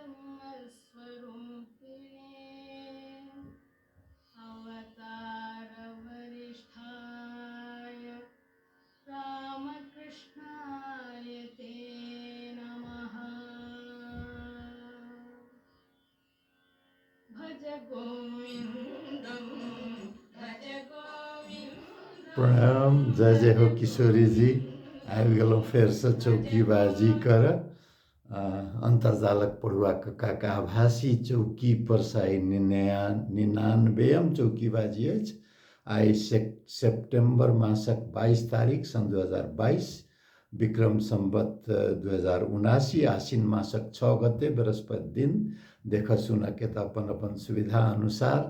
धर्मस्वरूपिणे अवतारवरिष्ठाय रामकृष्णाय ते नमः। भज गोविन्दं भज गोविन्दं। प्रणाम, जय जय हो किशोरीजी। आबि गेलहुँ फेरसँ चौकीबाजी करऽ। अन्तर्जालक पढ़ुआ कक्काके आभासी चौकी पर से 99वेम चौकीबाजी अछि। आइ सेप्टेम्बर मासक 22 तारीख सन् 2022, विक्रम सम्वत 2079, आश्विन मासक 6 गते, बृहस्पति दिन। देखऽ सुनऽके तऽ अपन अपन सुविधा अनुसार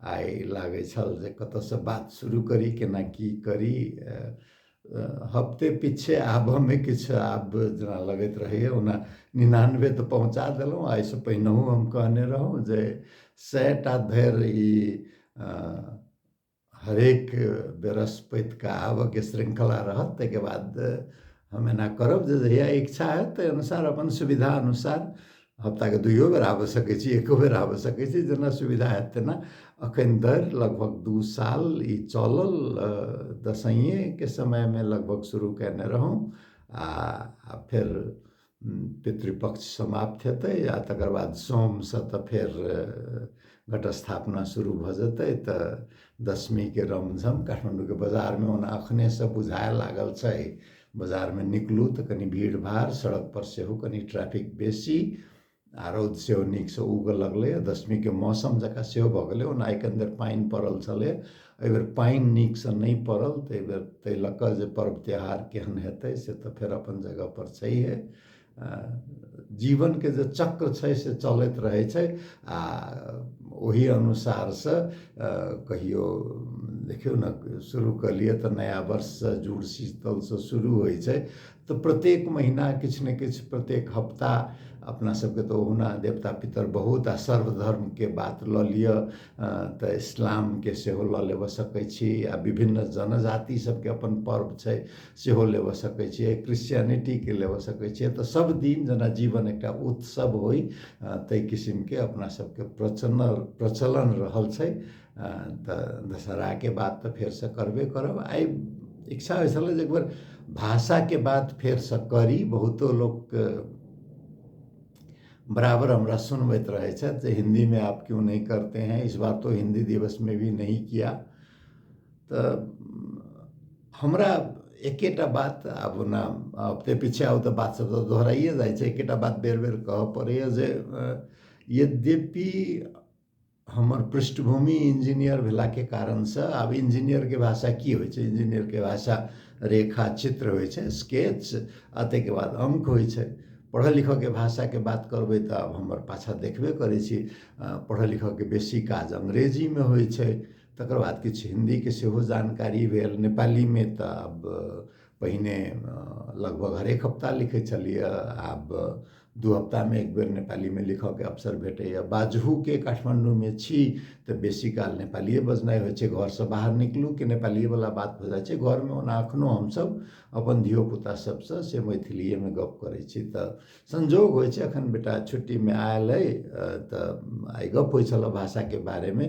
आइ लागै छल जे कतऽसँ बात शुरू करी, केना की करी। हफ्ते पीछे आबऽमे किछु आब जेना लगैत रहैए। ओना 99 तऽ पहुँचा देलहुँ। एहिसँ पहिनहुँ हम कहने रहौँ जे 100टा धरि ई हरेक बृहस्पतिके आबऽके श्रृङ्खला रहत। ताहिके बाद हम एना करब जे जहिया इच्छा हैत ताहि अनुसार अपन सुविधा अनुसार हफ्ताके दुइयो बेर आबि सकै छी, एको बेर आबि सकै छी, जेना सुविधा हैत तेना। एखन धरि लगभग 2 साल ई चलल। दसैँएके समयमे लगभग शुरू कयने रहौँ आ फेर पितृपक्ष समाप्त हेतै आ तकर बाद सोमसँ तऽ फेर घटस्थापना शुरू भऽ जेतै, तऽ दशमीके रमझम काठमाण्डूके बाजारमे ओना एखनेसँ बुझाए लागल छै। बाजारमे निकलू तऽ कनि भीड़ भाड़, सड़कपर सेहो कनि ट्रैफिक बेसी आ रौद सेहो नीकसँ उगऽ लगलैए। दशमीके मौसम जकाँ सेहो भऽ गेलै। ओना एखन धरि पानि पड़ल छलै, एहिबेर पानि नीकसँ नहि पड़ल, तऽ एहिबेर ताहि लऽ कऽ जे पर्व त्योहार केहन हेतै से तऽ फेर अपन जगहपर छैहे। जीवनके जे चक्र छै से चलैत रहै छै आ ओही अनुसारसँ कहियो देखियौ ने, शुरू कऽ लिअ तऽ नया वर्षसँ जुड़ शीतलसँ शुरू होइ छै, तऽ प्रत्येक महीना किछु ने किछु, प्रत्येक हफ्ता। अपना सबके तऽ ओहुना देवता पितर बहुत आ सर्वधर्मके बात लऽ लिअ तऽ इस्लामके सेहो लऽ लेबऽ सकै छी आ विभिन्न जनजाति सबके अपन पर्व छै सेहो लेबऽ सकै छियै, क्रिश्चियनिटीके लेबऽ सकै छियै। तऽ सब दिन जेना जीवन एकटा उत्सव होइ ताहि किसिमके अपना सबके प्रचलन रहल छै। तऽ दशहराके बात तऽ फेरसँ करबे करब। आइ इच्छा होइ छलै जे एकबेर भाषाके बात फेरसँ करी। बहुतो लोक बराबर हमरा सुनबैत रहै छथि जे हिन्दीमे आप क्यों नहीं करते हैं, इस बार तो हिन्दी दिवस में भी नहीं किया। तऽ हमरा एकेटा बात, आब ओना हफ्ते पीछे आउ तऽ बात सब तऽ दोहराइए जाइ छै, एकेटा बात बेर बेर कहऽ पड़ैए जे यद्यपि हमर पृष्ठभूमि इंजीनियर भेलाके कारणसँ, आब इंजीनियरके भाषा की होइ छै? इंजीनियरके भाषा रेखा चित्र होइ छै, स्केच, आ ताहिके बाद अङ्क होइ छै। पढ़ऽ लिखऽके भाषाके बात करबै तऽ आब हमर पाछाँ देखबे करै छी, पढ़ऽ लिखऽके बेसी काज अंग्रेजीमे होइ छै। तकर बाद किछु हिन्दीके सेहो जानकारी भेल। नेपालीमे तऽ आब पहिने लगभग हरेक हफ्ता लिखै छलियै, आब 2 हफ्तामे एक बेर नेपालीमे लिखऽके अवसर भेटैए। बाजहूके काठमाण्डूमे छी तऽ बेसी काल नेपालिए बजनाइ होइ छै। घरसँ बाहर निकलू कि नेपालिएवला बात भऽ जाइ छै घरमे। ओना एखनो हमसभ अपन धियोपुता सबसँ से मैथिलिएमे गप करै छी। तऽ संजोग होइ छै, एखन बेटा छुट्टीमे आयल अइ तऽ आइ गप होइ छलए भाषाके बारेमे।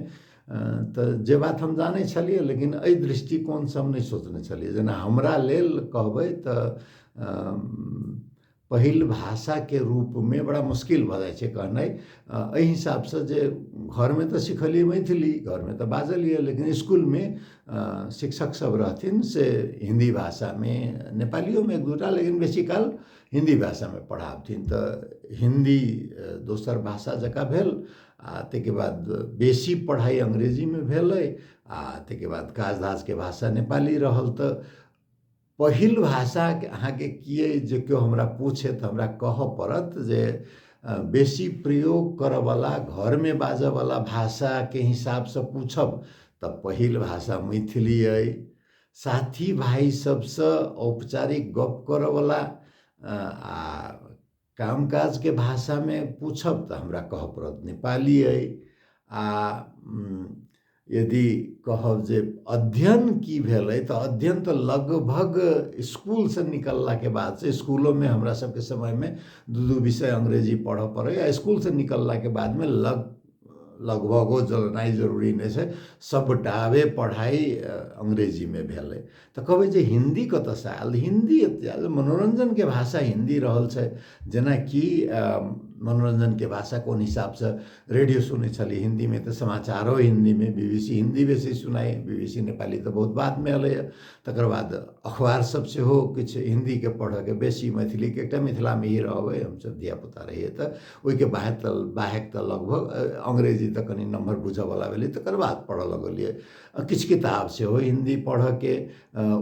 तऽ जे बात हम जानै छलियै लेकिन एहि दृष्टिकोणसँ हम नहि सोचने छलियै। जेना हमरा लेल कहबै तऽ पहिल भाषाके रूपमे बड़ा मुश्किल भऽ जाइ छै कहनाइ, एहि हिसाबसँ जे घरमे तऽ सिखलियै मैथिली, घरमे तऽ बाजलियै, लेकिन इसकुलमे शिक्षक सब रहथिन से हिन्दी भाषामे, नेपालियोमे एक दूटा, लेकिन बेसी काल हिन्दी भाषामे पढ़ाबथिन। तऽ हिन्दी दोसर भाषा जकाँ भेल आ ताहिके बाद बेसी पढ़ाइ अंग्रेजीमे भेलै आ ताहिके बाद काज धाजके भाषा नेपाली रहल। तऽ पहिल भाषा अहाँके की अइ जे केओ हमरा पूछे तऽ हमरा कहऽ पड़त जे बेसी प्रयोग करऽवला, घरमे बाजऽवला भाषाके हिसाबसँ पूछब तऽ पहिल भाषा मैथिली अइ। साथी भाइ सबसँ औपचारिक गप करऽवला आ काम काजके भाषामे पूछब तऽ हमरा कहऽ पड़त नेपाली अइ। आ यदि कहब जे अध्ययन की भेलै, तऽ अध्ययन तऽ लगभग इसकुलसँ निकललाके बादसँ, इसकुलोमे हमरा सबके समयमे दू दू विषय अंग्रेजी पढ़ऽ पड़ै, आ इसकुलसँ निकललाके बादमे लगभगो जनाइ जरूरी नहि छै, सबटावे पढ़ाइ अंग्रेजीमे भेलै। तऽ कहबै जे हिन्दी कतऽसँ आयल? हिन्दी एतऽ आयल, मनोरञ्जनके भाषा हिन्दी रहल छै। जेनाकि मनोरञ्जनके भाषा कोन हिसाबसँ, रेडियो सुनै छलियै हिन्दीमे, तऽ समाचारो हिन्दीमे, BBC Hindi बेसी सुनाइ, BBC Nepali तऽ बहुत बादमे एलैए। तकर बाद अखबार सब सेहो किछु हिन्दीके पढ़ऽके बेसी, मैथिलीके एकटा मिथिलामे ही रहबै हमसब धियापुता रहियै, तऽ ओहिके बाहेक तऽ लगभग अंग्रेजी तऽ कनि नम्हर बुझऽवला भेलै, तकर बाद पढ़ऽ लगलियै। किछु किताब सेहो हिन्दी पढ़ऽके,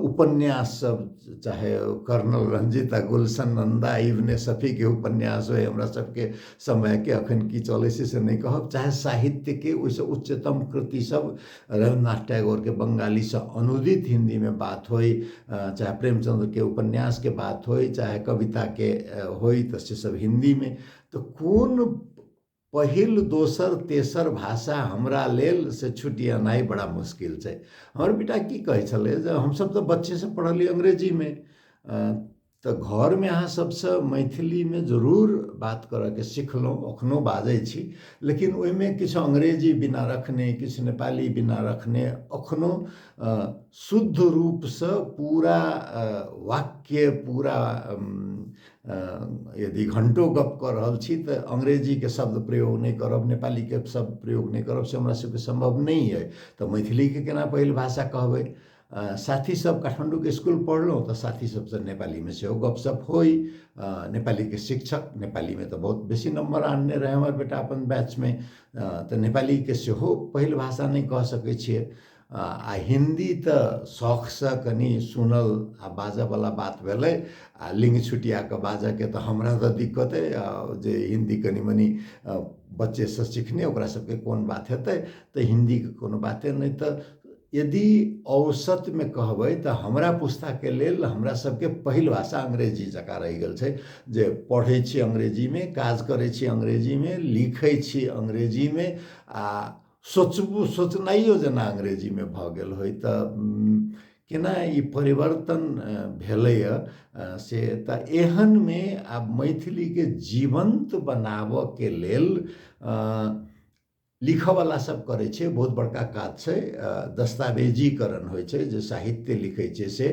उपन्यास सब, चाहे कर्नल रंजीत आ गुलशन नंदा इब्ने सफीके उपन्यास होइ, हमरा सबके समयके अखन की चलै छै से नहि कहब, चाहे साहित्यके ओहिसँ उच्चतम कृति सब रविन्द्रनाथ टैगोरके बंगालीसँ अनुदित हिन्दीमे बात होइ, चाहे प्रेमचंद्रके उपन्यासके बात होइ, चाहे कविताके होइ, तऽ से सब हिन्दीमे। तऽ कोन पहिल दोसर तेसर भाषा हमरा लेल से छुटियेनाइ बड़ा मुश्किल छै। हमर बेटा की कहै छलै जे हमसब तऽ बच्चेसँ पढ़लियै अंग्रेजीमे, तऽ घरमे अहाँ सबसँ मैथिलीमे जरूर बात करऽके सिखलहुँ, अखनो बाजै छी, लेकिन ओहिमे किछु अंग्रेजी बिना रखने, किछु नेपाली बिना रखने अखनो शुद्ध रूपसँ पूरा वाक्य पूरा यदि घण्टो गप कऽ रहल छी तऽ अंग्रेजीके शब्द प्रयोग नहि करब, नेपालीके शब्द प्रयोग नहि करब, से हमरा सबके सम्भव नहि अइ। तऽ मैथिलीके केना पहिल भाषा कहबै? साथी सब काठमाण्डूके इसकुल पढ़लहुँ तऽ साथी सबसँ नेपालीमे सेहो गपशप होइ। नेपालीके शिक्षक नेपालीमे तऽ बहुत बेसी नम्बर आनने रहै हमर बेटा अपन बैचमे, तऽ नेपालीके सेहो पहिल भाषा नहि कह सकै छियै। आ हिन्दी तऽ शौखसँ कनि सुनल आ बाजऽवला बात भेलै, आ लिङ्ग छुटिया कऽ बाजऽके तऽ हमरा तऽ दिक्कत अइ, जे हिन्दी कनि मनि बच्चेसँ सिखने ओकरा सबके कोन बात हेतै, तऽ हिन्दीके कोनो बाते नहि। तऽ यदि औसतमे कहबै तऽ हमरा पुस्ताके लेल हमरा सबके पहिल भाषा अंग्रेजी जकाँ रहि गेल छै, जे पढ़ै छी अंग्रेजीमे, काज करै छी अंग्रेजीमे, लिखै छी अंग्रेजीमे, आ सोचनाइयो जेना अंग्रेजीमे भऽ गेल होइ। तऽ केना ई परिवर्तन भेलैए से तऽ एहनमे आब मैथिलीके जीवन्त बनाबऽके लेल लिखऽवला सब करै छै, बहुत बड़का काज छै। दस्तावेजीकरण होइ छै, जे साहित्य लिखै छै से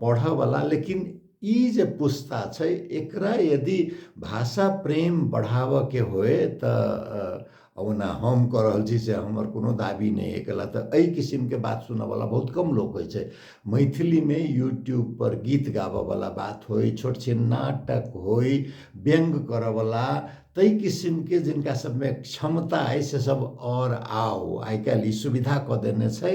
पढ़ऽवला, लेकिन ई जे पुस्ता छै एकरा यदि भाषा प्रेम बढ़ाबऽके होए तऽ ओना हम कऽ रहल छी से हमर कोनो दाबी नहि अइ, कैला तऽ एहि किसिमके बात सुनऽवला बहुत कम लोक होइ छै। मैथिलीमे यूट्यूबपर गीत गाबऽवला बात होइ, छोट छिन नाटक होइ, व्यङ्ग करऽवला, ताहि किसिमके जिनका सबमे क्षमता अइ से सब आओर आउ। आइ काल्हि ई सुविधा कऽ देने छै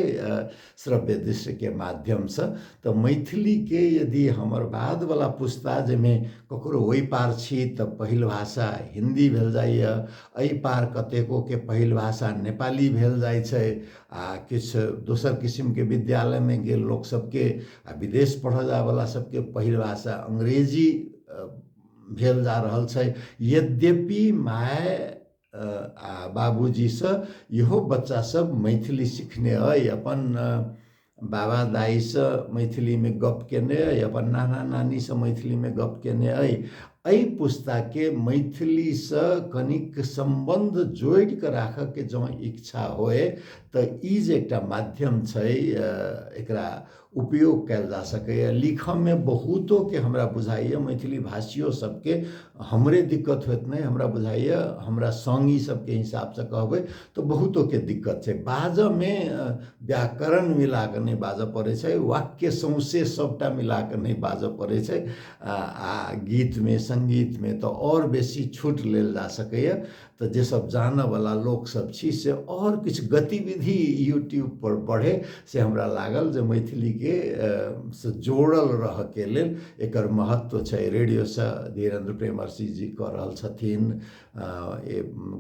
श्रव्य दृश्यके माध्यमसँ। तऽ मैथिलीके यदि हमर बादवला पुस्ता, जाहिमे ककरो ओहि पार छी तऽ पहिल भाषा हिन्दी भेल जाइए, एहि पार कतेकोके पहिल भाषा नेपाली भेल जाइ छै, आ किछु दोसर किसिमके विद्यालयमे गेल लोक सबके आ विदेश पढ़ऽ जायवला सबके पहिल भाषा अंग्रेजी भेल जा रहल छै। यद्यपि माय आ बाबूजीसँ इहो बच्चा सब मैथिली सिखने अइ, अपन बाबा दाइसँ मैथिलीमे गप केने अइ, अपन नाना नानीसँ मैथिलीमे गप केने अइ, एहि पुस्ताके मैथिलीसँ कनिक सम्बन्ध जोड़िकऽ राखऽके जँ इच्छा होए तऽ ई जे एकटा माध्यम छै एकरा उपयोग कयल जा सकैए। लिखऽमे बहुतोके हमरा बुझाइए मैथिली भाषियो सबके हमरे दिक्कत होइत नहि, हमरा बुझाइए हमरा सङ्गी सबके हिसाबसँ कहबै तऽ बहुतोके दिक्कत छै। बाजऽमे व्याकरण मिलाकऽ नहि बाजऽ पड़ै छै, वाक्य सौँसे सबटा मिलाकऽ नहि बाजऽ पड़ै छै, आ गीतमे सङ्गीतमे तऽ आओर बेसी छूट लेल जा सकैए। तऽ जे सब जानऽवला लोक सब छी से आओर किछु गतिविधि यूट्यूबपर बढ़े से हमरा लागल जे मैथिलीके से जोड़ल रहऽके लेल एकर महत्व छै। रेडियोसँ धीरेन्द्र प्रेमर्षि जी कऽ रहल छथिन,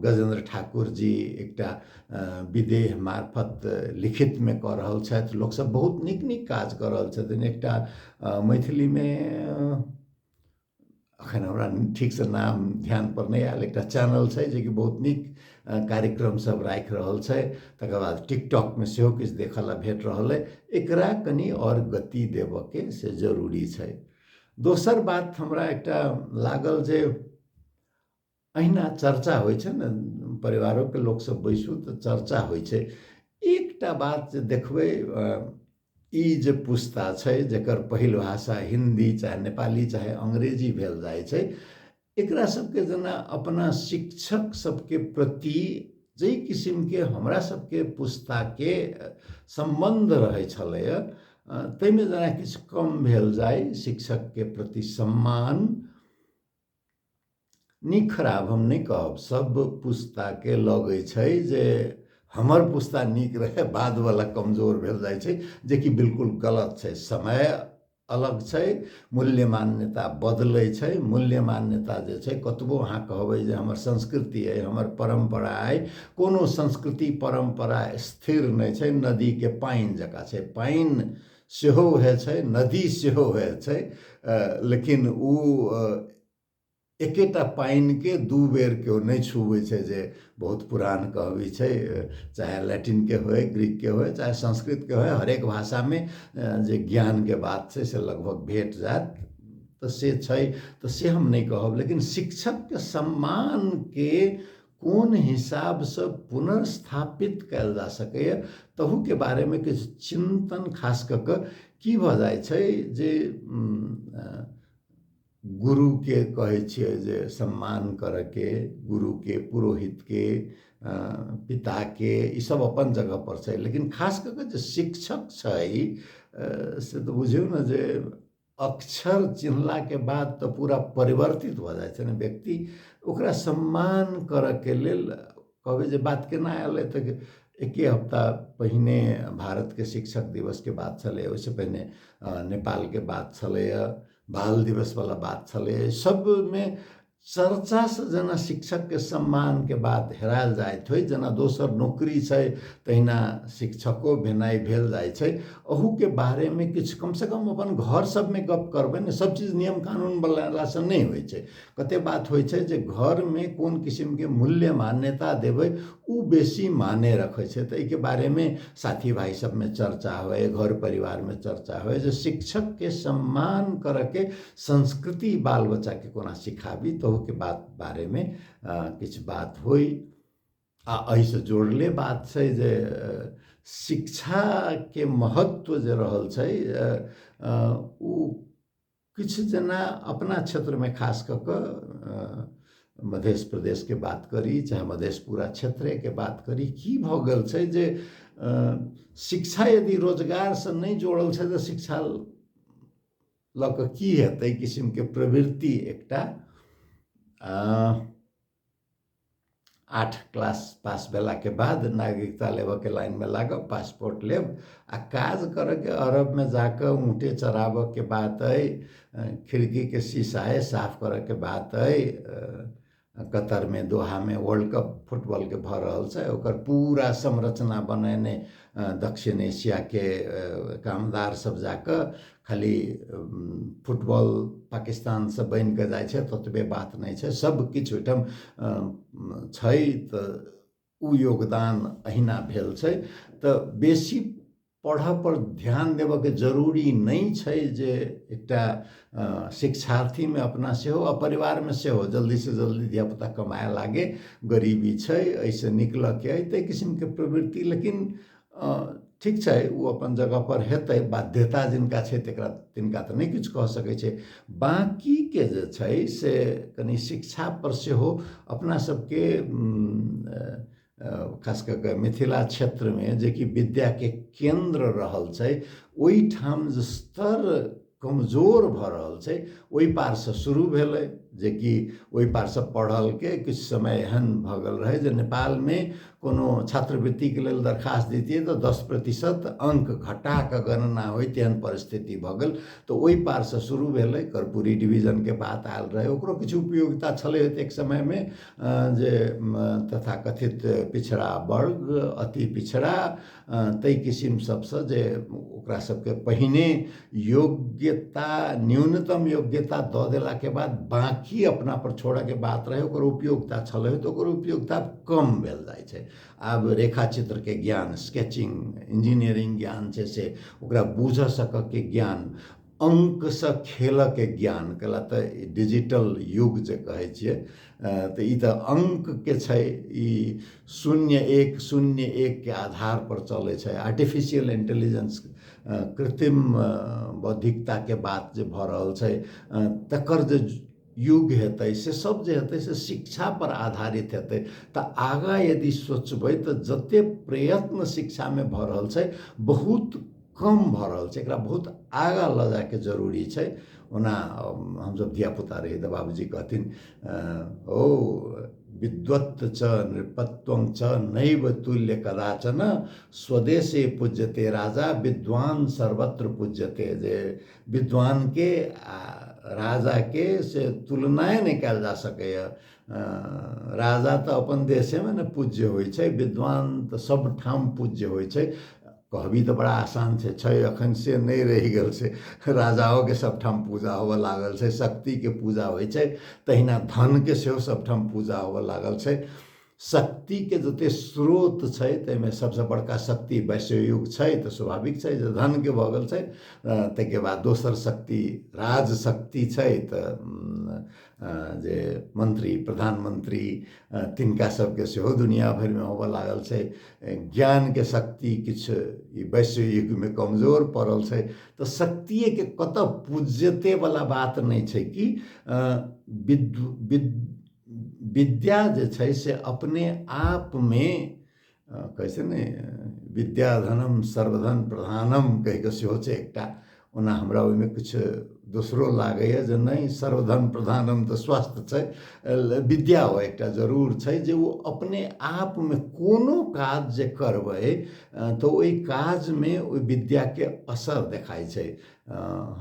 गजेन्द्र ठाकुर जी एकटा विदेह मार्फत लिखितमे कऽ रहल छथि, लोकसब बहुत नीक नीक काज कऽ रहल छथिन। एकटा मैथिलीमे अखन हमरा ठीकसँ नाम ध्यानपर नहि आयल, एकटा चैनल छै जेकि बहुत नीक कार्यक्रम सब राखि रहल छै। तकर बाद टिकटॉकमे सेहो किछु देखऽ लए भेट रहल अइ। एकरा कनि आओर गति देबऽके से जरूरी छै। दोसर बात हमरा एकटा लागल जे अहिना चर्चा होइ छै ने, परिवारोके लोकसब बैसू तऽ चर्चा होइ छै। एकटा बात जे देखबै, ई जे पुस्ता छै जकर पहिल भाषा हिन्दी चाहे नेपाली चाहे अंग्रेजी भेल जाइ छै, एकरा सबके जेना अपना शिक्षक सबके प्रति जाहि किसिमके हमरा सबके पुस्ताके सम्बन्ध रहै छलैए ताहिमे जेना किछु कम भेल जाइ। शिक्षकके प्रति सम्मान नीक खराब हम नहि कहब, सब पुस्ताके लगै छै जे हमर पुस्ता नीक रहै, बादवला कमजोर भेल जाइ छै, जेकि बिल्कुल गलत छै। समय अलग छै, मूल्य मान्यता बदलै छै। मूल्य मान्यता जे छै, कतबो अहाँ कहबै जे हमर संस्कृति अइ, हमर परम्परा अइ, कोनो संस्कृति परम्परा स्थिर नहि छै। नदीके पानि जकाँ छै, पानि सेहो उएह छै, नदी सेहो उएह छै, लेकिन ओ एकेटा पानिके दू बेर केओ नहि छुबै छै, जे बहुत पुरान कहबी छै, चाहे लैटिनके होय, ग्रीकके होय, चाहे संस्कृतके होय, हरेक भाषामे जे ज्ञानके बात छै से लगभग भेट जायत। तऽ से छै, तऽ से हम नहि कहब, लेकिन शिक्षकके सम्मानके कोन हिसाबसँ पुनर्स्थापित कयल जा सकैए तहूके बारेमे किछु चिन्तन खास कऽ कऽ की भऽ जाइ छै जे गुरुके कहै छियै जे सम्मान करऽके, गुरुके, पुरोहितके, पिताके, ईसब अपन जगहपर छै, लेकिन खास कऽ कऽ जे शिक्षक छै से तऽ बुझियौ ने जे अक्षर चिन्हलाके बाद तऽ पूरा परिवर्तित भऽ जाइ छै ने व्यक्ति। ओकरा सम्मान करऽके लेल कहबै जे बात केना आयल तऽ एके हफ्ता पहिने भारतके शिक्षक दिवसके बात छलै, ओहिसँ पहिने नेपालके बात छलैए, बाल दिवसवला बात छलैए। सबमे चर्चासँ जेना शिक्षकके सम्मानके बात हेरायल जाइत होइ, जेना दोसर नौकरी छै तहिना शिक्षको भेनाइ भेल जाइ छै। अहूके बारेमे किछु कमसँ कम अपन घर सबमे गप करबै ने। सब चीज नियम कानून बनेलासँ नहि होइ छै, कते बात होइ छै जे घरमे कोन किसिमके मूल्य मान्यता देबै ओ बेसी माने रखै छै। तऽ एहिके बारेमे साथी भाइ सबमे चर्चा होइ, घर परिवारमे चर्चा होइ जे शिक्षकके सम्मान करऽके संस्कृति बाल बच्चाके कोना सिखाबी, तहूके बात बारेमे किछु बात होइ। आ एहिसँ जोड़ले बात छै जे शिक्षाके महत्व जे रहल छै ओ किछु जेना अपना क्षेत्रमे खास कऽ कऽ मध्य प्रदेशके बात करी चाहे मधेश पूरा क्षेत्रेके बात करी, की भऽ गेल छै जे शिक्षा यदि रोजगारसँ नहि जोड़ल छै तऽ शिक्षा लऽ कऽ की हेतै किसिमके प्रवृत्ति एकटा 8 क्लास पास भेलाके बाद नागरिकता लेबऽके लाइनमे लागब, पासपोर्ट लेब आ काज करऽके अरबमे जाकऽ ऊँटे चराबऽके बात अइ, खिड़कीके शीशाए साफ करऽके बात अइ। कतरमे दोहामे वर्ल्ड कप फुटबॉलके भऽ रहल छै, ओकर पूरा संरचना बनेने दक्षिण एशियाके कामदार सब जाकऽ खाली फुटबॉल पाकिस्तानसँ बनि कऽ जाइ छै ततबे बात नहि छै, सब किछु ओहिठाम छै। तऽ ओ योगदान अहिना भेल छै। तऽ बेसी पढ़ऽ पर ध्यान देबऽके जरूरी नहि छै जे एकटा शिक्षार्थीमे अपना सेहो आ परिवारमे सेहो जल्दीसँ जल्दी धियापुता कमाए लागे, गरीबी छै एहिसँ निकलऽके अइ, ताहि किसिमके प्रवृत्ति। लेकिन ठीक छै, ओ अपन जगहपर हेतै, बाध्यता जिनका छै तकरा तिनका तऽ नहि किछु कह सकै छै। बाँकीके जे छै से कनि शिक्षापर सेहो अपना सबके खास कऽ कऽ मिथिला क्षेत्रमे जेकि विद्याके केन्द्र रहल छै ओहिठाम जे स्तर कमजोर भऽ रहल छै ओहि पारसँ शुरू भेलै, जेकि ओहि पारसँ पढ़लके किछु समय एहन भऽ गेल रहै जे नेपालमे कोनो छात्रवृत्तिके लेल दरखास्त दैतियै तऽ 10% अङ्क घटा कऽ गणना होइ, तेहन परिस्थिति भऽ गेल। तऽ ओहि पारसँ शुरू भेलै। कर्पूरी डिवीजनके बात आयल रहै, ओकरो किछु उपयोगिता छलै एक समयमे जे तथाकथित पिछड़ा वर्ग, अति पिछड़ा, ताहि किसिम सबसँ जे ओकरा सबके पहिने योग्यता न्यूनतम योग्यता दऽ देलाके बाद बाँकी बाँकी अपना पर छोड़यके बात रहै, ओकर उपयोगिता छलै, तऽ ओकर उपयोगिता कम भेल जाइ छै। आब रेखा चित्रके ज्ञान, स्केचिंग, इंजीनियरिंग ज्ञान छै, से ओकरा बूझऽ सकऽके ज्ञान, अङ्कसँ खेलऽके ज्ञान, कैला तऽ डिजिटल युग जे कहै छियै तऽ ई तऽ अङ्कके छै, ई 0 1 0 1 के आधार पर चलै छै। आर्टिफिशियल इंटेलिजेंस, कृत्रिम बौद्धिकताके बात जे भऽ रहल छै, तकर जे युग हेतै से सब जे हेतै से शिक्षा पर आधारित हेतै। तऽ आगाँ यदि सोचबै तऽ जते प्रयत्न शिक्षामे भऽ रहल छै बहुत कम भऽ रहल छै, एकरा बहुत आगाँ लऽ जायके जरूरी छै। ओना हमसब धियापुता रही तऽ बाबूजी कहथिन, ओ विद्वत् च नृपत्वं च नैव तुल्य कदाचन, स्वदेशे पूज्यते राजा विद्वान सर्वत्र पूज्यते। जे विद्वानके आ राजाके से तुलनाए नहि कयल जा सकैए। राजा तऽ अपन देशेमे ने पूज्य होइ छै, विद्वान तऽ सबठाम पूज्य होइ छै। कहबी तऽ बड़ा आसान छै, छै एखन से नहि रहि गेल छै। राजाओके सबठाम पूजा होबऽ लागल छै, शक्तिके पूजा होइ छै, तहिना धनके सेहो सबठाम पूजा होबऽ लागल छै। शक्तिके जते स्रोत छै ताहिमे सबसँ बड़का शक्ति वैश्य युग छै, तऽ स्वाभाविक छै जे धनके भऽ गेल छै। ताहिके बाद दोसर शक्ति राज शक्ति छै, तऽ जे मन्त्री प्रधानमन्त्री तिनका सबके सेहो दुनिया भरिमे होबऽ लागल छै। ज्ञानके शक्ति किछु ई वैश्य युगमे कमजोर पड़ल छै। तऽ शक्तिएके कतऽ पूज्यते वला बात नहि छै कि विद्या जे छै से अपने आपमे कहै छै ने विद्याधनम सर्वधन प्रधानम कहि कऽ सेहो छै एकटा। ओना हमरा ओहिमे किछु दोसरो लागैए जे नहि, सर्वधन प्रधानम तऽ स्वस्थ छै, विद्या ओ एकटा जरूर छै जे ओ अपने आपमे कोनो काज जे करबै तऽ ओहि काजमे ओहि विद्याके असर देखाइ छै।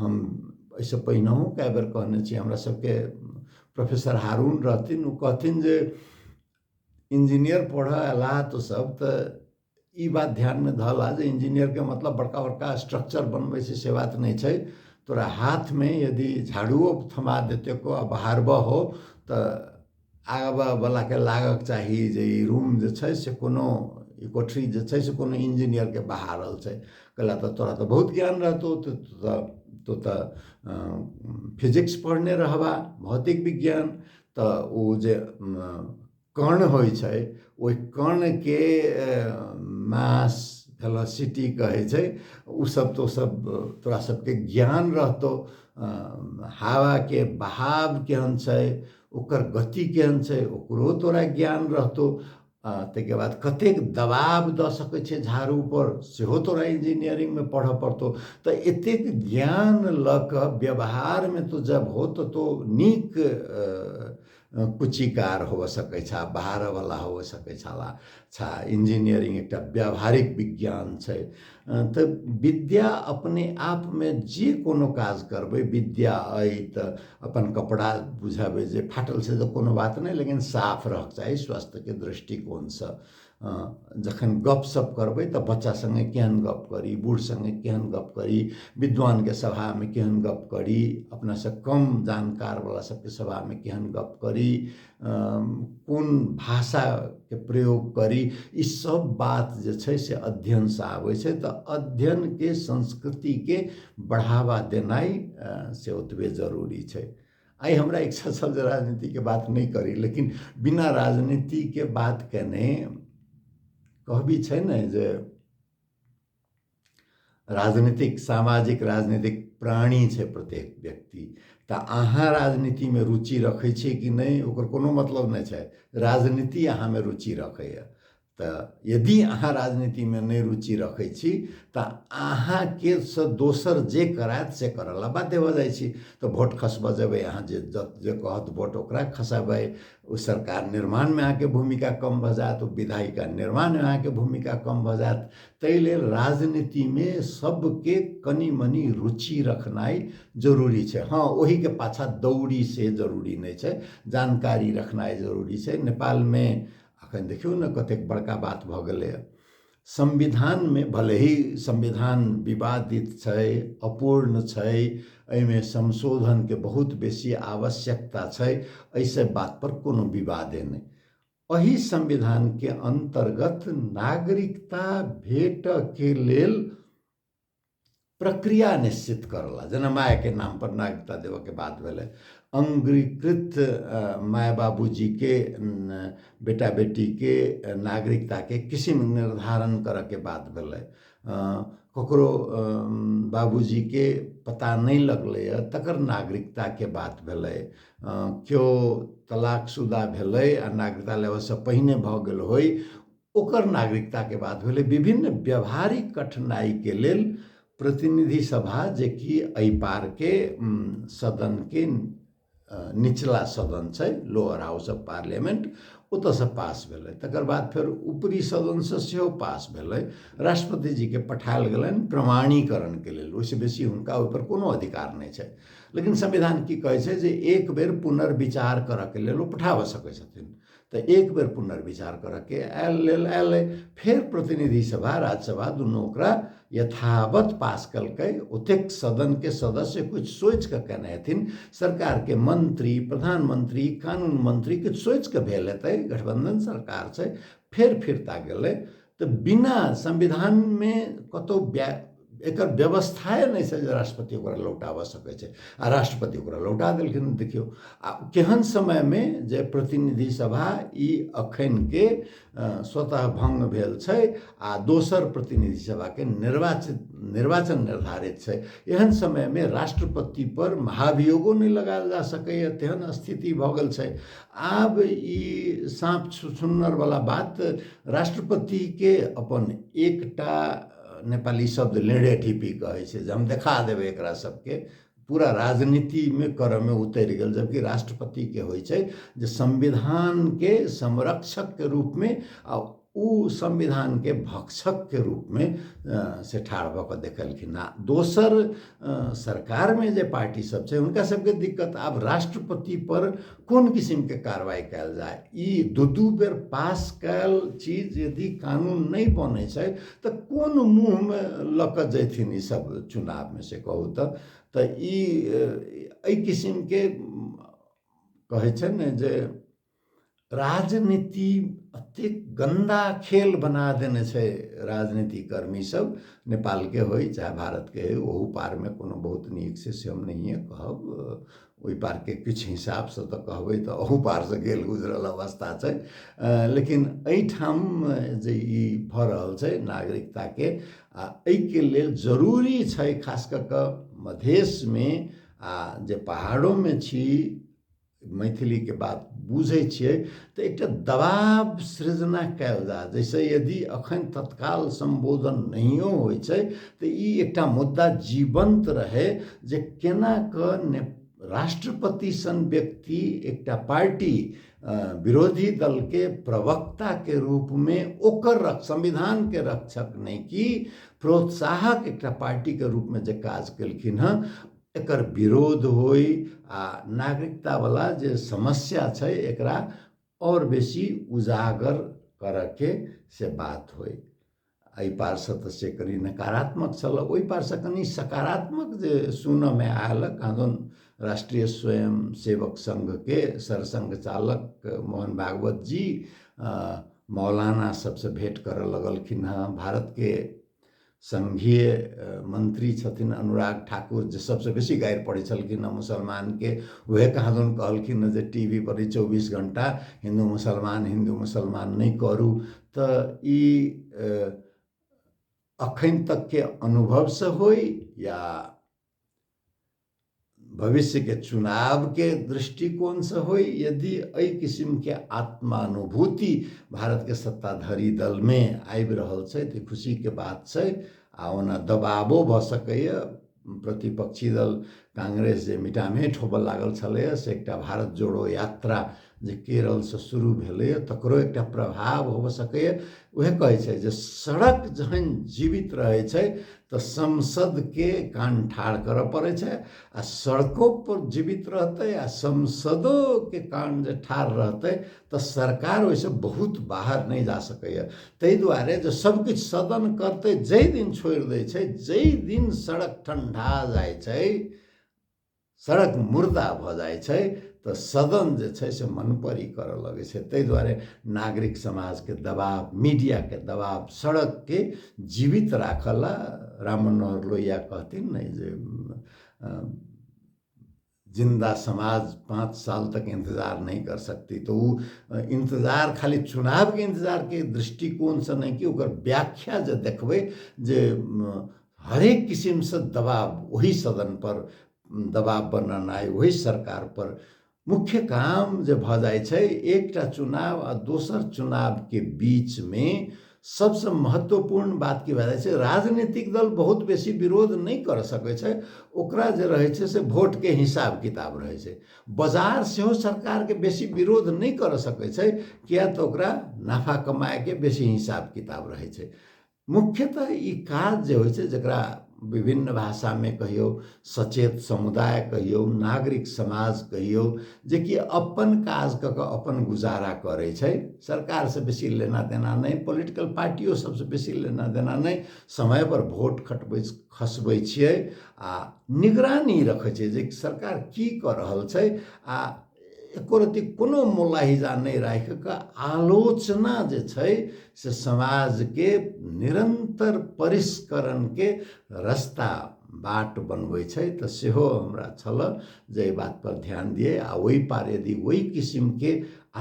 हम एहिसँ पहिनहुँ कए बेर कहने छी, हमरा सबके प्रोफेसर हारून रहथिन, ओ कहथिन जे इंजीनियर पढ़ऽ अयला तो सब तऽ ई बात ध्यानमे धऽ ला जे इंजीनियरके मतलब बड़का बड़का स्ट्रक्चर बनबै छै से बात नहि छै। तोरा हाथमे यदि झाड़ुओ थमा देतै आ बहारबऽ हो तऽ आबऽवलाके लागक चाही जे ई रूम जे छै से कोनो ई कोठरी जे छै से कोनो इंजीनियरके बहारल छै। कहला तऽ तोरा तऽ बहुत ज्ञान रहतौ, तो तऽ फिजिक्स पढ़ने रहबा, भौतिक विज्ञान, तऽ ओ जे कण होइ छै ओहि कणके मास वेलोसिटी कहै छै, ओ सब तो सब तोरा सबके ज्ञान रहतौ। हवाके बहाव केहन छै, ओकर गति केहन छै, ओकरो तोरा ज्ञान रहतौ। ताहिके बाद कतेक दबाव दऽ सकै छै झाड़ूपर सेहो तोरा इंजीनियरिंगमे पढ़ऽ पड़तौ। तऽ एतेक ज्ञान लऽ कऽ व्यवहारमे तो जब हो तऽ तो नीक कुचीकार होबऽ सकै छा, बहारऽवला होबऽ सकै छला छा। इंजीनियरिंग एकटा व्यावहारिक विज्ञान छै। तऽ विद्या अपने आपमे जे कोनो काज करबै, विद्या अइ तऽ अपन कपड़ा बुझेबै जे फाटल छै तऽ कोनो बात नहि, लेकिन साफ रहक चाही स्वास्थ्यके दृष्टिकोणसँ। जखन गपशप करबै तऽ बच्चा सङ्गे केहन गप करी, बूढ़ सङ्गे केहन गप करी, विद्वानके सभामे केहन गप करी, अपनासँ कम जानकारवला सबके सभामे केहन गप करी, कोन भाषाके प्रयोग करी, ई सब बात जे छै से अध्ययनसँ आबै छै। तऽ अध्ययनके संस्कृतिके बढ़ावा देनाइ से ओतबे जरूरी छै। आइ हमरा इच्छा छल जे राजनीतिके बात नहि करी, लेकिन बिना राजनीतिके बात केने कहबी छै ने जे राजनीतिक सामाजिक राजनीतिक प्राणी छै प्रत्येक व्यक्ति। तऽ अहाँ राजनीतिमे रुचि रखै छियै कि नहि ओकर कोनो मतलब नहि छै, राजनीति अहाँमे रुचि रखैए। तऽ यदि अहाँ राजनीतिमे नहि रुचि रखै छी तऽ अहाँके से दोसर जे करायत से करऽ ला बाध्य भऽ जाइ छी। तऽ वोट खसबऽ जेबै अहाँ, जे जे कहत वोट ओकरा खसेबै, ओ सरकार निर्माणमे अहाँके भूमिका कम भऽ जायत, ओ विधायिका निर्माणमे अहाँके भूमिका कम भऽ जायत। ताहि लेल राजनीतिमे सबके कनि मनि रुचि रखनाइ जरूरी छै। हँ, ओहिके पाछाँ दौड़ी से जरूरी नहि छै, जानकारी रखनाइ जरूरी छै। नेपालमे अखन देखियौ ने कतेक बड़का बात भऽ गेलैए। संविधानमे भले ही संविधान विवादित छै, अपूर्ण छै, एहिमे संशोधनके बहुत बेसी आवश्यकता छै, एहिसँ बातपर कोनो विवादे नहि। एहि संविधानके अन्तर्गत नागरिकता भेटऽके लेल प्रक्रिया निश्चित करला, जेना मायके नाम पर नागरिकता देबऽके बात भेलै, अङ्गीकृत माय बाबूजीके बेटा बेटीके नागरिकताके किसिम निर्धारण करऽके बात भेलै, ककरो बाबूजीके पता नहि लगलैए तकर नागरिकताके बात भेलै, केओ तलाकशुदा भेलै आ नागरिकता लेबऽसँ पहिने भऽ गेल होइ ओकर नागरिकताके बात भेलै। विभिन्न व्यावहारिक कठिनाइके लेल प्रतिनिधि सभा जेकि एहि पारके सदनके निचला सदन छै, लोअर हाउस ऑफ पार्लियामेंट, ओतऽसँ पास भेलै। तकर बाद फेर ऊपरी सदनसँ सेहो पास भेलै, राष्ट्रपतिजीके पठायल गेलनि प्रमाणीकरणके लेल। ओहिसँ बेसी हुनका ओहिपर कोनो अधिकार नहि छै। लेकिन संविधान की कहै छै जे एक बेर पुनर्विचार करऽके लेल ओ पठाबऽ सकै छथिन। तऽ एक बेर पुनर्विचार करऽके आयल लेल आयलै, फेर प्रतिनिधि सभा राज्यसभा दुनू ओकरा यथावत पास केलकै। ओतेक सदनके सदस्य किछु सोचि कऽ केने हेथिन, सरकारके मंत्री, प्रधानमंत्री, कानून मंत्री किछु सोचि कऽ भेल हेतै, गठबंधन सरकार छै। फेर फिरता गेलै तऽ बिना संविधानमे कतहु एकर व्यवस्थाए नहि छै जे राष्ट्रपति ओकरा लौटाबऽ सकै छै, आ राष्ट्रपति ओकरा लौटा देलखिन। देखियौ आ केहन समयमे जे प्रतिनिधि सभा ई अखनके स्वतः भङ्ग भेल छै आ दोसर प्रतिनिधि सभाके निर्वाचन निर्धारित छै, एहन समयमे राष्ट्रपति पर महाभियोगो नहि लगायल जा सकैए, तेहन स्थिति भऽ गेल छै। आब ई साँप छुछुन्नरवला बात, राष्ट्रपतिके अपन एकटा नेपाली शब्द लेड़े ढिपी कहै छै जे हम देखा देबै एकरा सबके, पूरा राजनीतिमे करऽमे उतरि गेल। जबकि राष्ट्रपतिके होइ छै जे संविधानके संरक्षकके रूपमे आ ओ संविधानके भक्षकके रूपमे से ठाढ़ भऽ कऽ देखेलखिन। आ दोसर सरकारमे जे पार्टी सब छै हुनका सबके दिक्कत, आब राष्ट्रपति पर कोन किसिमके कार्रवाई कयल जाय। ई दू दू बेर पास कयल चीज यदि कानून नहि बनै छै तऽ कोन मुँहमे लऽ कऽ जयथिन ई सब चुनावमे, से कहू तऽ। तऽ ई एहि किसिमके कहै छै ने जे राजनीति एतेक गन्दा खेल बना देने छै राजनीति कर्मी सब, नेपालके होइ चाहे भारतके होइ, ओहू पारमे कोनो बहुत नीक छै से हम नहिए कहब। ओहि पारके किछु हिसाबसँ तऽ कहबै तऽ अहू पारसँ गेल गुजरल अवस्था छै, लेकिन एहिठाम जे ई भऽ रहल छै नागरिकताके, आ एहिके लेल जरूरी छै खास कऽ कऽ मधेशमे आ जे पहाड़ोमे छी, मैथिलीके बात बुझै छियै, तऽ एकटा दबाव सृजना कयल जाय जाहिसँ यदि एखन तत्काल सम्बोधन नहियो होइ छै तऽ ई एकटा मुद्दा जीवन्त रहै जे केना कऽ ने राष्ट्रपति सन व्यक्ति एकटा पार्टी विरोधी दलके प्रवक्ताके रूपमे ओकर संविधानके रक्षक नहि कि प्रोत्साहक एकटा पार्टीके रूपमे जे काज केलखिन हँ, एकर विरोध होइ आ नागरिकतावला जे समस्या छै एकरा आओर बेसी उजागर करऽके से बात होइ। एहि पारसँ तऽ से कनि नकारात्मक छल, ओहि पारसँ कनि सकारात्मक जे सुनऽमे आयल, कहाँदन राष्ट्रीय स्वयं सेवक संघके सरसंघ चालक मोहन भागवत जी मौलाना सबसँ भेँट करऽ लगलखिन हँ। भारतके संघीय मंत्री छथिन अनुराग ठाकुर जे सबसँ बेसी गारि पढ़ै छलखिन हँ मुसलमानके, उएह कहाँदन कहलखिन हँ जे टी वी पर 24 घण्टा हिन्दू मुसलमान हिन्दू मुसलमान नहि करू। तऽ ई अखन तकके अनुभवसँ होइ या भविष्यके चुनावके दृष्टिकोणसँ होइ, यदि एहि किसिमके आत्मानुभूति भारतके सत्ताधारी दलमे आबि रहल छै तऽ खुशीके बात छै। आ ओना दबावो भऽ सकैए, प्रतिपक्षी दल कांग्रेस जे मिटामेट होबऽ लागल छलैए से एकटा भारत जोड़ो यात्रा जे केरलसँ शुरू भेलैए तकरो एकटा प्रभाव होबऽ सकैए। उएह कहै छै जे सड़क जहन जीवित रहै छै तऽ संसदके कान ठाढ़ करऽ पड़ै छै, आ सड़को पर जीवित रहतै आ संसदोके कान जे ठाढ़ रहतै तऽ सरकार ओहिसँ बहुत बाहर नहि जा सकैए। ताहि दुआरे जे सबकिछु सदन करतै, जाहि दिन छोड़ि दै छै, जाहि दिन सड़क ठण्डा जाइ छै, सड़क मुर्दा भऽ जाइ छै, तऽ सदन जे छै से मनपरी करऽ लगै छै। ताहि दुआरे नागरिक समाजके दबाव, मीडियाके दबाव सड़कके जीवित राखऽ ला राम मनोहर लोहिया कहथिन ने जे जिंदा समाज 5 साल तक इंतजार नहीं कर सकती। तो वो इंतजार खाली चुनाव के इंतजार के दृष्टिकोण से नहीं कि ओकर व्याख्या जे देखबै जे हरेक किसिमसँ दबाव, ओही सदन पर दबाव बनेनाइ, ओही सरकार पर मुख्य काम जे भऽ जाइ छै। एकटा चुनाव आ दोसर चुनावके बीचमे सबसँ महत्वपूर्ण बात की भए जाइ छै, राजनीतिक दल बहुत बेसी विरोध नहि कर सकै छै, ओकरा जे रहै छै से भोटके हिसाब किताब रहै छै। बाजार सेहो सरकारके बेसी विरोध नहि कर सकै छै, किया तऽ ओकरा नाफा कमाएके बेसी हिसाब किताब रहै छै। मुख्यतः ई काज जे होइ छै, जकरा विभिन्न भाषामे कहियौ सचेत समुदाय कहियौ, नागरिक समाज कहियौ, जेकि अपन काज कऽ कऽ अपन गुजारा करै छै, सरकारसँ बेसी लेना देना नहि, पॉलिटिकल पार्टियो सबसँ बेसी लेना देना नहि, समयपर भोट खटबै खसबै छियै आ निगरानी रखै छै जे सरकार की कऽ रहल छै, आ एको रत्ती कोनो मुलाहिजा नहि राखि कऽ आलोचना जे छै से समाजके निरन्तर परिष्करणके रस्ता बाट बनबै छै। तऽ सेहो हमरा छल जे एहि बातपर ध्यान दियै, आ ओहि पार यदि ओहि किसिमके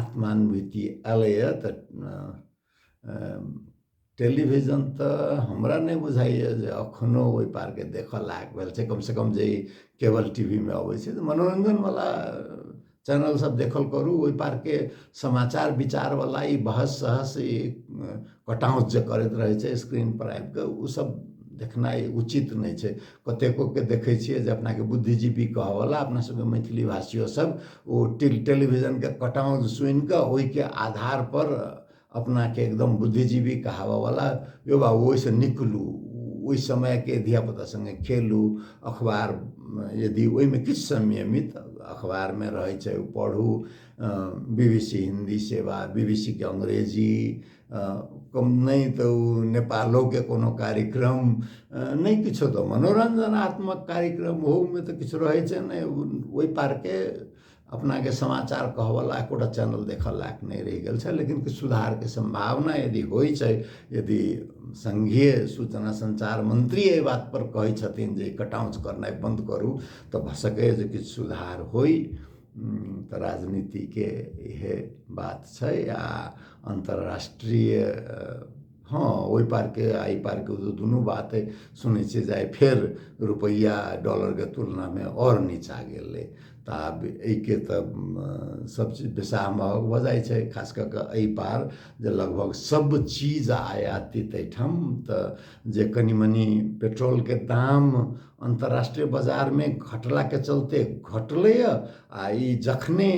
आत्मानुभूति एलैए तऽ टेलीविजन तऽ हमरा नहि बुझाइए जे एखनो ओहि पारके देखऽ लायक भेल छै। कमसँ कम जे ई केबल टी वी मे अबै छै तऽ मनोरञ्जनवला चैनल सब देखल करू, ओहि पारके समाचार विचारवला ई बहस सहस ई कटाउच जे करैत रहै छै स्क्रीन पर आबि कऽ, ओ सब देखनाइ उचित नहि छै। कतेकोके देखै छियै जे अपनाके बुद्धिजीवी कहऽवला अपना सबके मैथिली भाषियो सब ओ टेलीविजनके कटाउच सुनिकऽ ओहिके आधार पर अपनाके एकदम बुद्धिजीवी कहाबऽवला, यौ बाबू ओहिसँ निकलू, ओहि समयके धियापुता सङ्गे खेलू। अखबार यदि ओहिमे किछु संयमित अखबारमे रहै छै ओ पढ़ू, BBC Hindi सेवा, BBC के अंग्रेजी, कम नहि तऽ ओ नेपालोके कोनो कार्यक्रम नहि, किछो तऽ मनोरञ्जनात्मक कार्यक्रम ओहोमे तऽ किछु रहै छै नहि। ओहि पारके अपनाके समाचार कहऽवला एकोटा चैनल देखऽ लायक नहि रहि गेल छै। लेकिन किछु सुधारके सम्भावना यदि होइ छै, यदि संघीय सूचना संचार मंत्री एहि बात पर कहै छथिन जे कटाउच करनाइ बन्द करू, तऽ भऽ सकैए जे किछु सुधार होइ। तऽ राजनीतिके इएह बात छै। आ अन्तर्राष्ट्रीय हँ ओहि पारके आ एहि पारके दुनू बात सुनै छियै जे आइ फेर रुपैआ डॉलरके तुलनामे आओर नीचा गेलै। तऽ आब एहिके तऽ सब चीज बेसाह महग भऽ जाइ छै, खास कऽ कऽ एहि पार जे लगभग सब चीज आयातित एहिठाम, तऽ जे कनि मनि पेट्रोलके दाम अन्तर्राष्ट्रीय बाजारमे घटलाके चलते घटलैए, आ ई जखने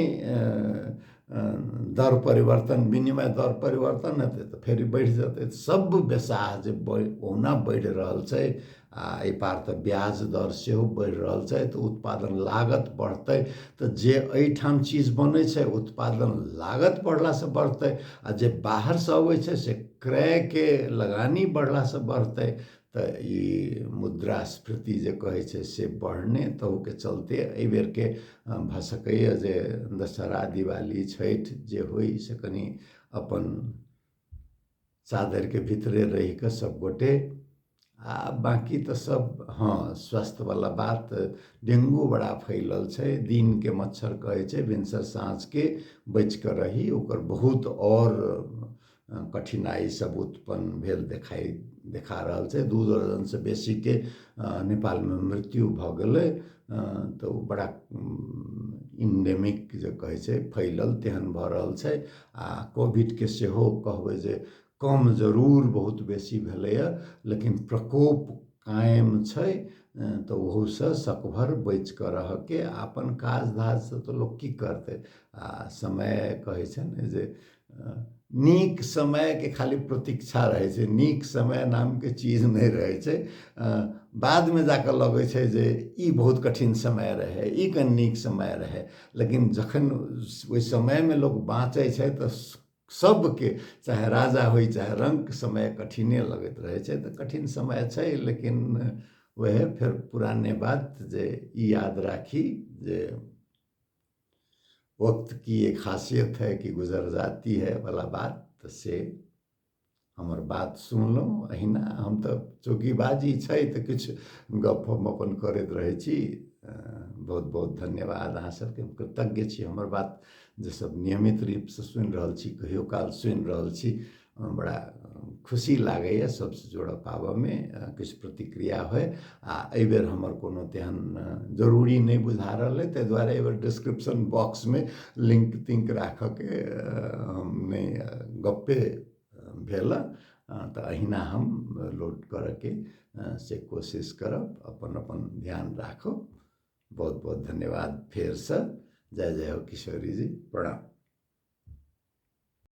दर परिवर्तन, विनिमय दर परिवर्तन हेतै तऽ फेर बढ़ि जेतै। सब बेसाह जे ओहुना बढ़ि रहल छै, आ एहि पार तऽ ब्याज दर सेहो बढ़ि रहल छै, तऽ उत्पादन लागत बढ़तै, तऽ जे एहिठाम चीज बनै छै उत्पादन लागत बढ़लासँ बढ़तै, आ जे बाहरसँ अबै छै से क्रयके लगानी बढ़लासँ बढ़तै। तऽ ई मुद्रास्फीति जे कहै छै से बढ़ने तहूके चलते एहि बेरके भऽ सकैए जे दशहरा, दिवाली, छठि जे होइ से कनि अपन चादरिके भीतरे रहि कऽ सब गोटे, आ बाँकी तऽ सब हँ स्वास्थ्यवला बात, डेंगू बड़ा फैलल छै, दिनके मच्छर कहै छै भिनसर साँझके बचि कऽ रही, ओकर बहुत आओर कठिनाइ सब उत्पन्न भेल देखा रहल छै। 2 दर्जनसँ बेसीके नेपालमे मृत्यु भऽ गेलै, तऽ ओ बड़ा इन्डेमिक जे कहै छै फैलल तेहन भऽ रहल छै। आ कोविडके सेहो कहबै जे कम जरूर बहुत बेसी भेलैए, लेकिन प्रकोप कायम छै। तऽ ओहूसँ सकभर बचि कऽ रहऽके आ अपन काज धाजसँ तऽ लोक की करतै। आ समय कहै छै ने जे नीक समयके खाली प्रतीक्षा रहै छै, नीक समय नामके चीज नहि रहै छै। बादमे जाकऽ लगै छै जे ई बहुत कठिन समय रहै, ई कनि नीक समय रहै, लेकिन जखन ओहि समयमे लोक बाँचै छै तऽ सबके, चाहे राजा होइ चाहे रङ्क, समय कठिने लगैत रहै छै। तऽ कठिन समय छै, लेकिन वएह फेर पुराने बात जे ई याद राखी जे वक्त की एक खासियत है कि गुजर जाती है वाला बात। तऽ से हमर बात सुनलहुँ। अहिना हम तऽ चूँकि बाजी छै तऽ किछु गप हम अपन करैत रहै छी। बहुत बहुत धन्यवाद अहाँ सबके, हम कृतज्ञ छी। हमर बात जे सब नियमित रूपसँ सुनि रहल छी, कहियो काल सुनि रहल छी, बड़ा खुशी लागैए सबसँ जुड़ऽ पाबऽमे, किछु प्रतिक्रिया होइ। आ एहिबेर हमर कोनो तेहन जरूरी नहि बुझा रहल अइ, ताहि दुआरे एहिबेर डिस्क्रिप्शन बॉक्समे लिंक तिंक राखऽके हम नहि गप्पे भेल। तऽ अहिना हम लोड करऽके से कोशिश करब। अपन अपन ध्यान राखब। बहुत बहुत धन्यवाद फेरसँ। जय जय हो किशोरी जी, प्रणाम।